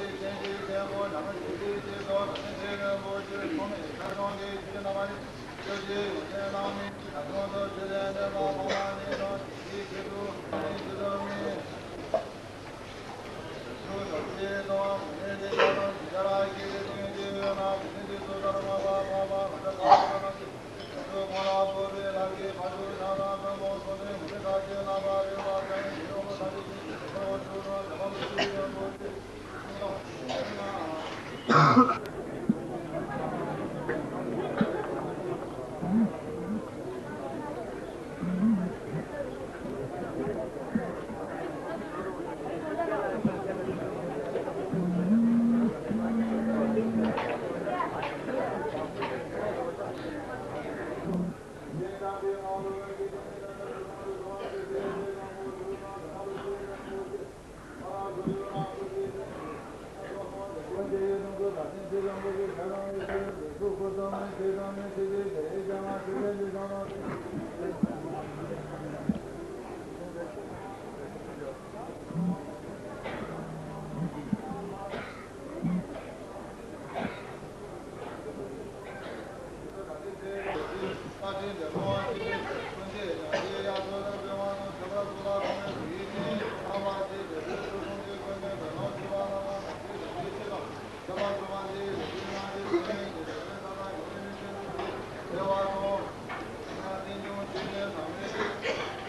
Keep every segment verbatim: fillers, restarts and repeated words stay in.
Thank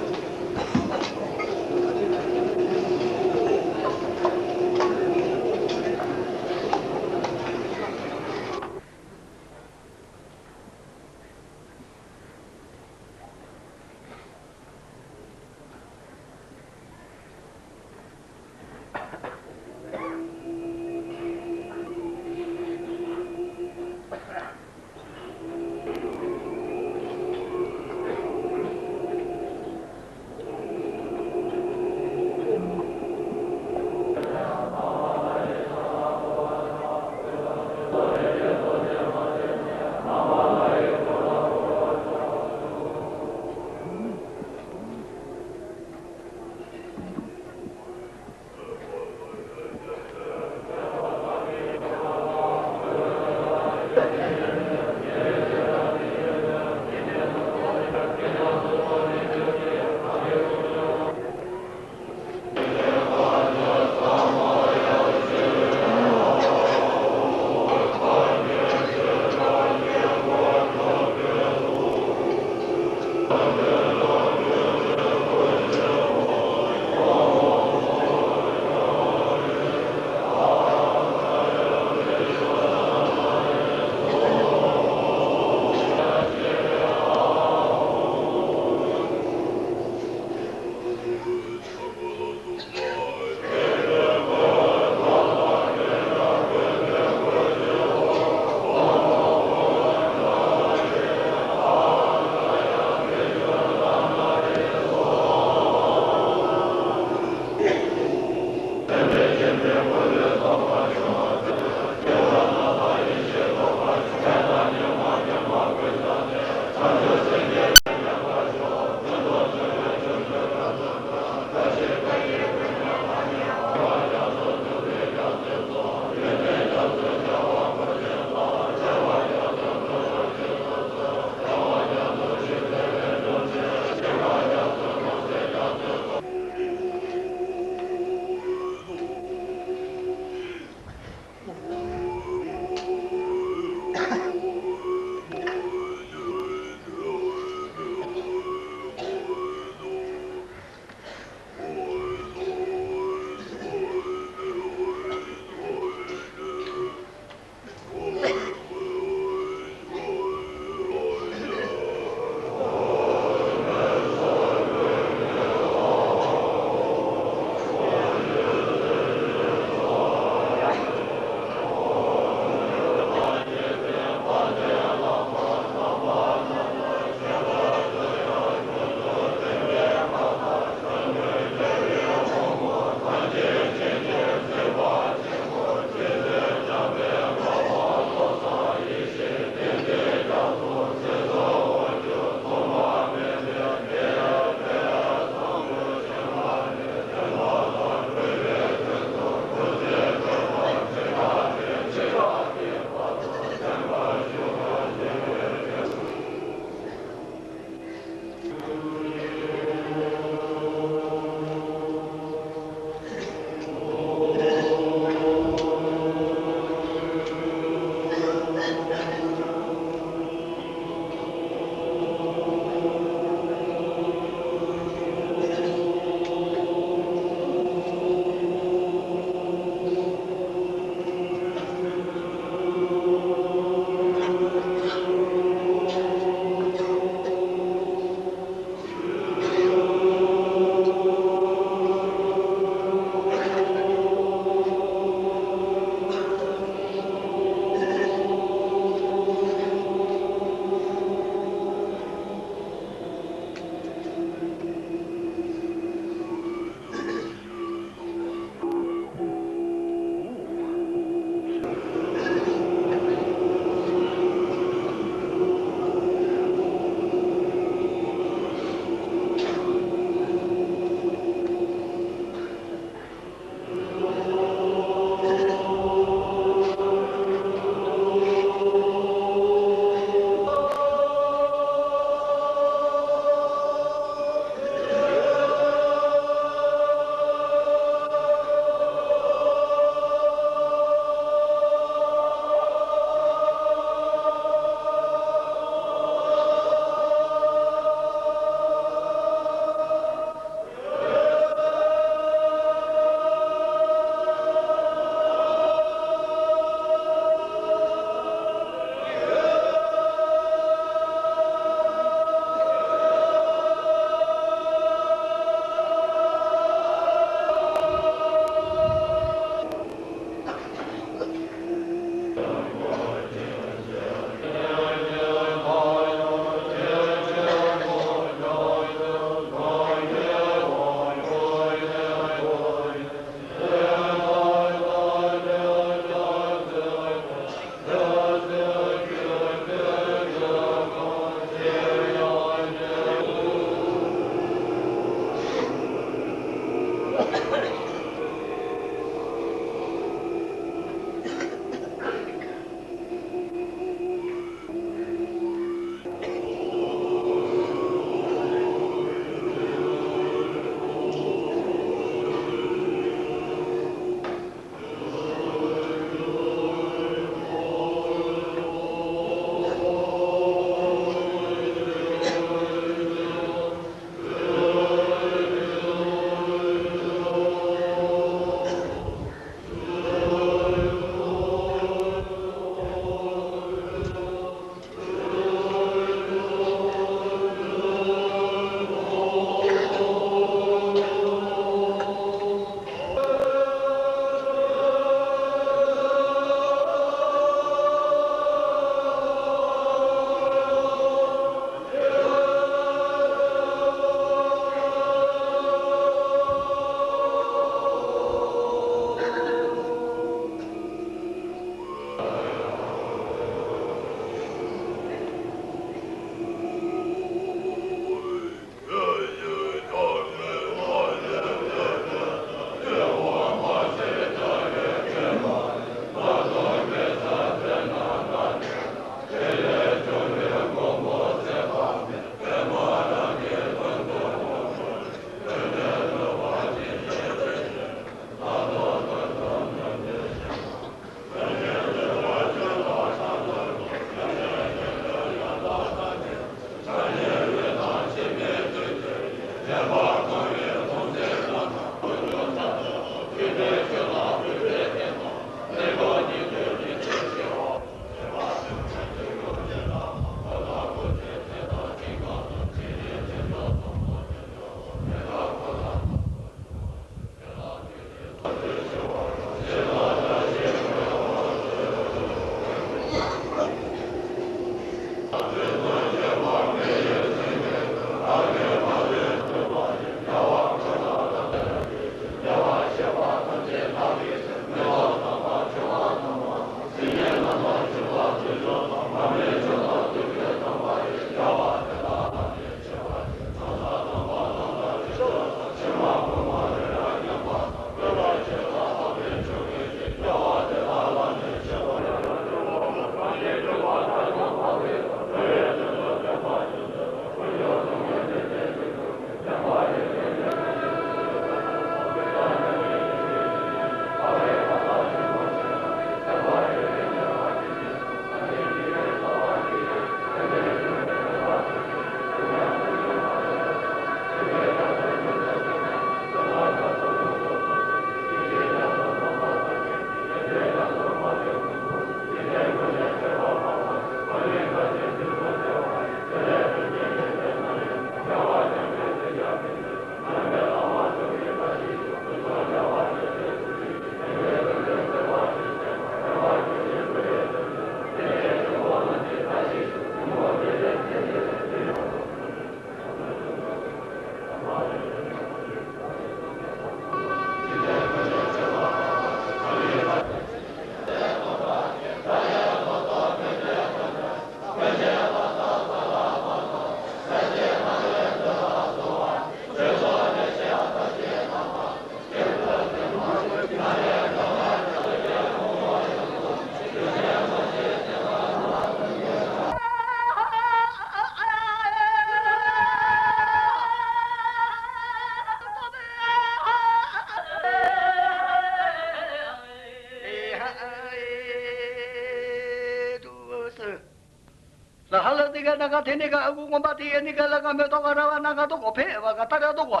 ལ་ཧ་ལ་ཏི་ག་ན་ག་ཐེ་ནི་ག་ཨ་ཁུ་རྔོན་པ་ཏི་ཡ་ནི་ག་ལ་ག་མེ་ཏོག་ག་ར་བ་ན་ག་ཏོ་གོ་ཕེ་བ་ག་ཏ་ར་ཏོ་གོ།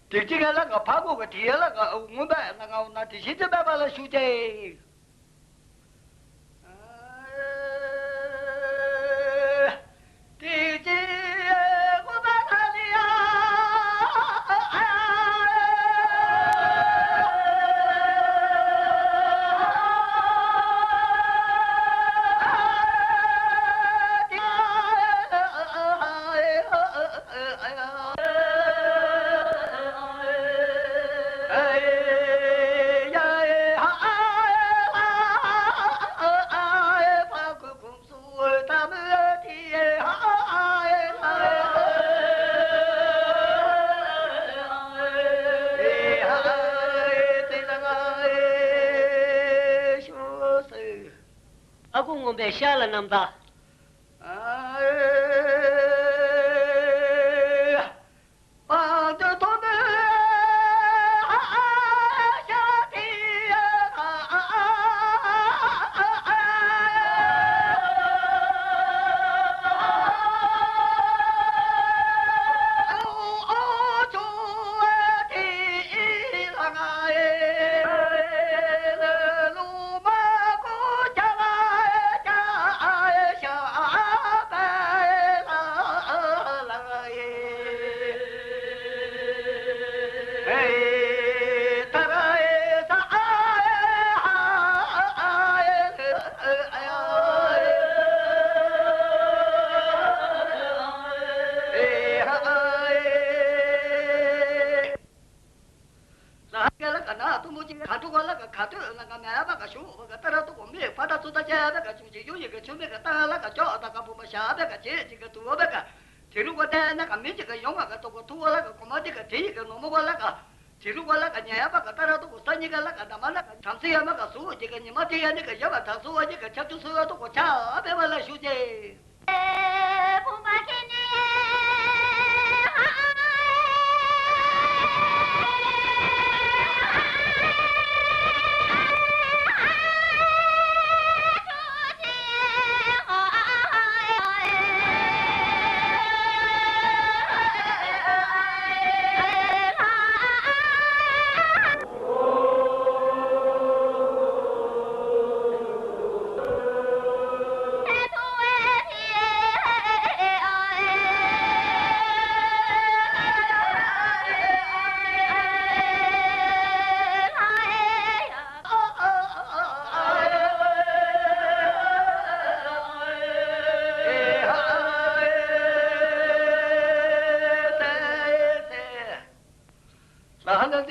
ཏི་ཅི་ག་ལ་ག་ཕ་གོ་ག་ཏི་ཡ་ལ་ག་ཨ་ཁུ་རྔོན་པ་ན་ག་འོ་ན་ཏི་ཤི་ཏི་པ་པ་ལ་ཤུ་ཅེ། ཨ་ཁུ་རྔོན་པའི་ཤ་ལ་རྣམ་ཐར། ལ་ཧ་ག་ལ་ག་ན་ཐུ་མོ་ཅི་ག་འགྲོ་ག་ལ་ག་ག་ཐོད་ལ་ག་མེ་བ་ག་ཤུ་བ་ག་ཏ་ར་ཏོ་གོ་མེ་ཕ་ཏ་ཚུ་ཏ་ཅ་བ་ག་ཅུང་ཅི་ཡུ་ཡི་ག་ཆུ་མེ་ག་ཏ་ལ་ག་ཅོ་ཏ་ག་བུ་མ་ཤ་བ་ག་ཅེ་ཅི་ག་ཏུ་བ་ག་ཏི་རུ་ག་ཏ་ན་ག་མེ་ཅི་ག་ཡོང་ག་ག་ཏོ་གོ་ཐུ་བ་ལ་ག་གོ་མ་ཏི་ག་ཏི་ཡི་ག་ནོ་མོ་ག་ལ་ག་ཏི་རུ་ག་ལ་ག་ཉ་ཡ་བ་ག་ཏ་ར་ཏོ་གོ་ས་ཉི་ག་ལ་ག་ན་མ་ལ་ག་ཐམ་སེ་ཡ་མ་ག་སུ་ཅི་ག་ཉི་མ་ཏི་ཡ་ནི་ག་ཡ་བ་ཐ་སུ་བ་ཅི་ག་ཆ་ཏུ་སུ་བ་ཏོ་གོ་ཆ་བེ་བ་ལ་ཤུ་ཅེ།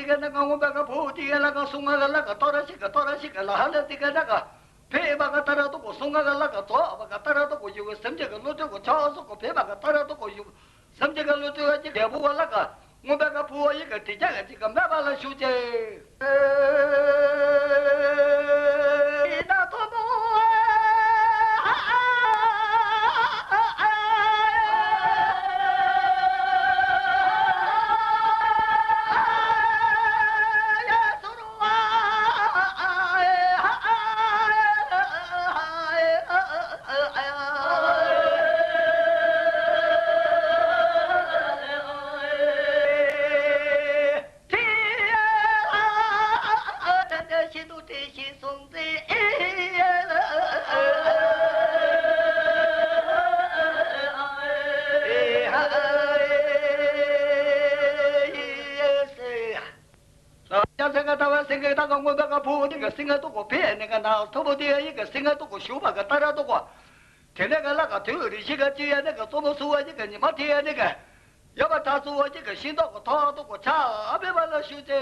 ག་ན་ག་ངུ་བ་ག་བུ་དེ་ག་ལ་ག་སུ་ང་ག་ལ་ག་ཏོ་ར་ཤི་ག་ཏོ་ར་ཤི་ག་ལ་ཧ་ལ་དེ་ག་ན་ག་ཕེ་བ་ག་ཏ་ར་ཏོ་གོ་སུ་ང་ག་ལ་ག་ཏོ་བ་ག་ཏ་ར་ཏོ་གོ་ཡུ་ག་སེམས་ཅན་ག་ལོ་ཏོ་གོ་ཆོ་སོ་གོ་ཕེ་བ་ག་ཏ་ར་ཏོ་གོ་ཡུ་སེམས་ཅན་ག་ལོ་ཏོ་ག་ཅི་ག་བུ་ག་ལ་ག་ངུ་བ་ག་བུ་ཡི་ག་དེ་ཅག་ག་ཅི་ག་མེ་བ་ལ་ཤུ་ཅེ། ཡ་སེང་གེ་ལྟ་བ་སེང་གེ་ལྟ་ག་མངོན་པ་ག་ཕུ་བོ་དེ་ག་སེང་གེ་ཏོ་གོ་ཕེ་ནི་ག་ན་ཐོ་བོ་དེ་ཡི་ག་སེང་གེ་ཏོ་གོ་ཞུ་བ་ག་ཏ་ར་ཏོ་གོ། དེ་ནས་ག་ལ་ག་དུས་རི་ཤི་ག་ཅི་ཡ་ནི་ག་གཙོ་མོ་སུ་བ་ཅི་ག་ཉི་མ་དེ་ཡ་ནི་ག་ཡ་བ་ད་སུ་བ་ཅི་ག་ཤིང་ཏོག་གོ་ཐོག་ཏོ་གོ་ཆ་ཨ་བེ་བ་ལ་ཞུ་ཅེ།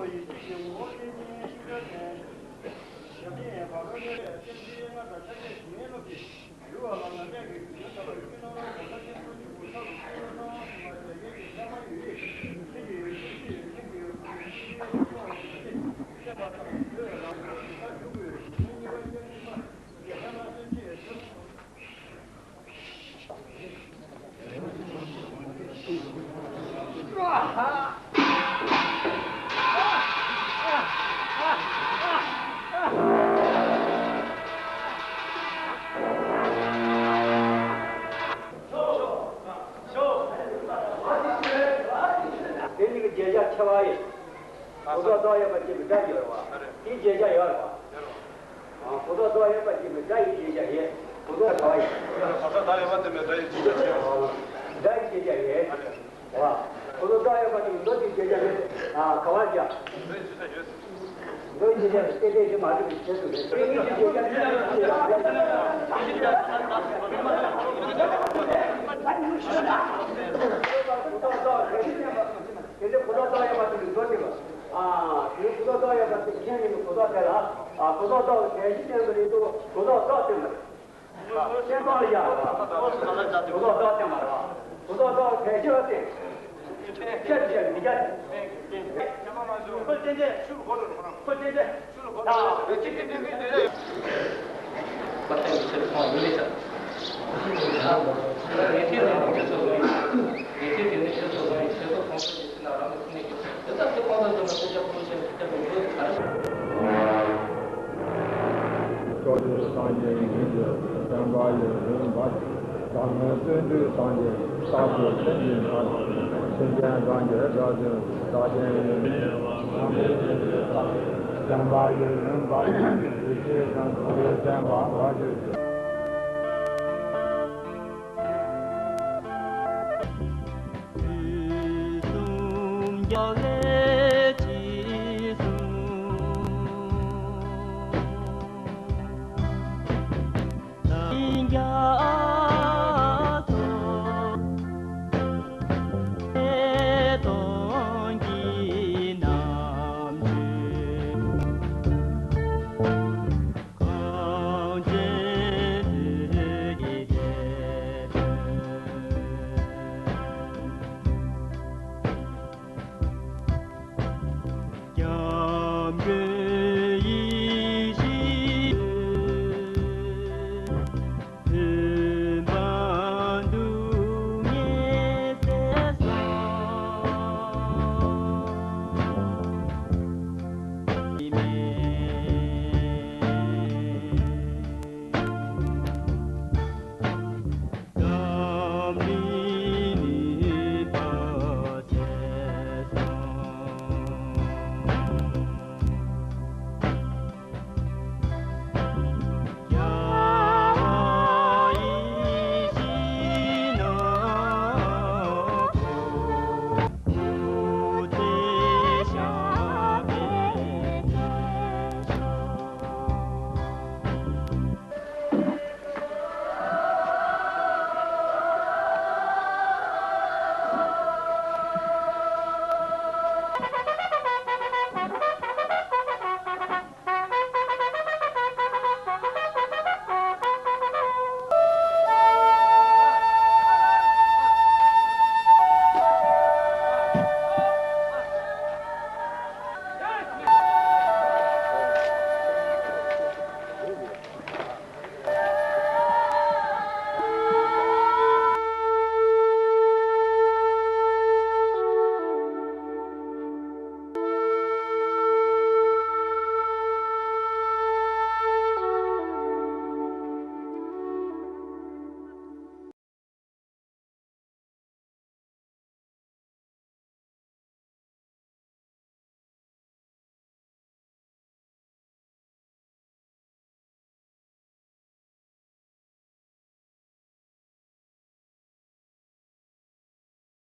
དེ་གཉིས་ཀྱི་བརྗོད་བྱ་ཆེ་བ་ཡིན། གོ་ས་བཏགས་ཡོད་པ་གཅིག་གི་སྒྲ་ཡོད་རེད་བ། དེའི་བརྗོད་བྱ་ཡོད་རེད་བ། གོ་ས་བཏགས་ཡོད་པ་གཅིག་གི་སྒྲ་ཡི་བརྗོད་བྱ་ཡོད། གོ་ས་ག་བ་ཡིན། གོ་ས་བཏགས་ཡོད་པ་དེ་མོ་སྒྲ་ཡི་བརྗོད་བྱ་ཡོད། སྒྲ་ཡི་བརྗོད་བྱ་ཡོད། བ། གོ་ས་བཏགས་ཡོད་པ་དེ་མདོ་དེའི་བརྗོད་བྱ་ཡོད། ག་བ་བརྗོད། མདོ་ཡི་བརྗོད་བྱ་ཡོད། ཏན་ཏན་དེ་མ་གྲུབ་པའི་ཆེད་དུ་རེད། དེ་ཉིད་ཀྱི་བརྗོད་བྱ་ཡོད། དེ་ནས་གོ་ས་བཏགས་ཡོད་པ་དེ་མདོ་དེ་བ། ཨ། དེ་ནས་གོ་ས་བཏགས་ཡོད་པ་དེ་མཁན་ཡིན་པའི་གོ་ས་དེ་ལ། ཨ། གོ་ས་བཏགས་གཞི་བསྟན་པ་རེད་དོ། གོ་ས་བཏགས་བསྟན་པ་རེད། བསྟན་སྟངས་ལ་ཡ། གོ་ས་བཏགས་བསྟན་པ་རེད། གོ་ས་བཏགས་གཞི་ལ་བསྟན། ཁྱད་དུ་བྱས་མི་རྒྱ། ཁོ་ཏན་ཏན་ཁོ་ཏན་ཏན། ད་བོད་ཀྱི་ཏན་ཏན་ཏན་ཏན། པར་བསྟན་གྱི་ཆེད་དུ་ཡིན་ལས་བྱ། ངེས་ཤེས་ལྡན་པའི་ཆོས་ཚོགས་ཡིན། ངེས་ཤེས་ལྡན་པའི་ཆོས་ཚོགས་ཡིན། ཆོས་ཚོགས་ཚང་སོགས་ཀྱི་ཕྱིར་ན་རང་གི་སེམས་ནི་དེ་ལྟར་དེ་སྤངས་པ་ཙམ་ལ་ཐུགས་རྗེ་ཕུར་ཕྱིན་ཐུགས་རྗེ་མི་འགྱུར་ཟེར། སོགས་ཀྱི་སངས་རྒྱས་ཡིན་ཞིང་བསྟན་པ་ཡུན་རིང་བ། བདག་ནི་བརྩོན་འགྲུས་སངས་རྒྱས་རྟག་ཏུ་སེམས་ཀྱི་མཐའ། སེམས་ཅན་གང་གི་དགྲ་བཅོམ་རྟག་བརྟན་ཡོད། བསྟན་པ་ཡུན་རིང་བ། ཡེ་ཤེས་ཀྱང་ཐུགས་རྗེ་བསྟན་པ་བ་ཞུ།